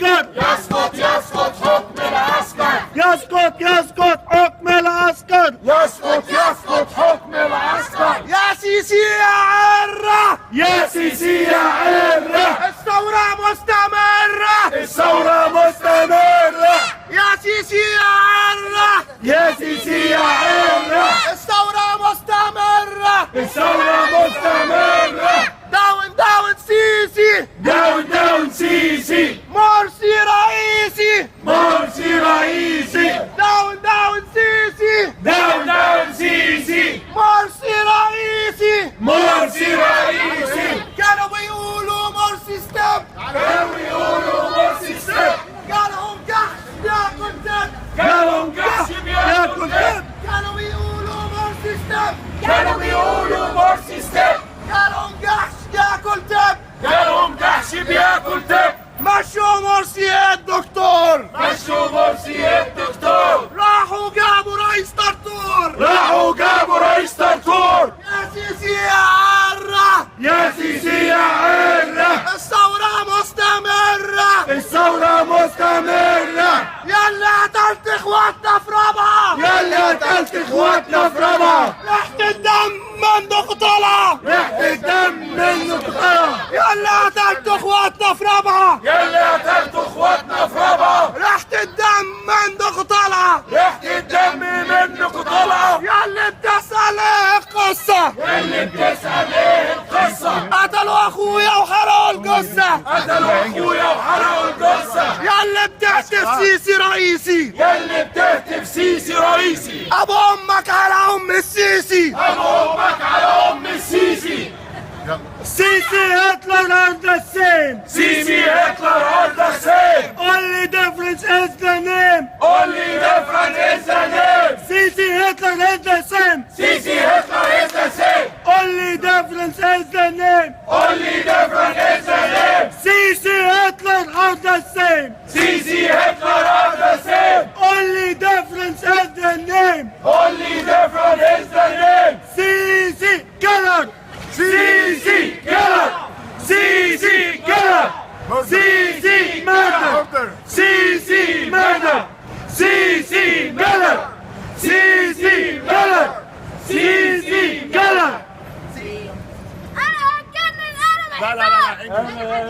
العسكر. يسقط يسقط حكم العسكر. يسقط يسقط حكم العسكر. يسقط يسقط حكم العسكر. يا سيسي يا عرة، يا سيسي يا عرة، الثورة مستمرة. الثورة مستمرة. يا سيسي يا عرة، يا سيسي يا عرة، الثورة مستمرة. الثورة مستمرة. down down سيسي، down down سيسي، مرسي رئيسي. مرسي رئيسي. down down سيسي، down down سيسي، مرسي رئيسي. مرسي رئيسي. كانوا بيقولوا مرسي step، كانوا بيقولوا مرسي step، قالهم جحش بياكل تب. قالهم جحش بياكل تب. كانوا بيقولوا مرسي step، كانوا بيقولوا مرسي step، قالهم جحش بياكل تب. قالهم جحش بياكل تب. مشوا مرسي الدكتور، مشوا مرسي الدكتور، راحوا جابوا رئيس طرطور. راحوا جابوا رئيس طرطور. يا سيسي يا عرة، يا سيسي يا عرة، الثورة مستمرة. الثورة مستمرة. يا اللي قتلت اخواتنا في رابعة، يا اللي قتلت اخواتنا في رابعة، ريحة الدم منه طالعة. ريحة الدم منه طالعة. يا اللي قتلت اخواتنا في رابعة، يا اللي قتلت اخواتنا في رابعة، ريحة الدم منه طالعة. ريحة الدم منك طالعة. يا اللي بتسأل ايه القصة، يا اللي بتسأل ايه القصة، قتلوا اخويا وحرقوا الجثة. قتلوا اخويا وحرقوا الجثة. يا اللي بتهتف سيسي رئيسي، يا اللي بتهتف سيسي رئيسي، ابو امك على ام السيسي. ابو امك على ام السيسي. Sisi Hitler are the same. سيسي Hitler are the same. Only difference is the name. Only difference is the name. Sisi Hitler is the same. Sisi Hitler is the same. Only difference is the name. Only difference is the name. Sisi Hitler are the same. Sisi Hitler are the same. Only difference is the name. Only difference is the name. Sisi killer. Sisi killer. Sisi killer. Sisi murder. Sisi murder. Sisi killer. Sisi killer. Sisi killer. انا هتجنن، انا محتار.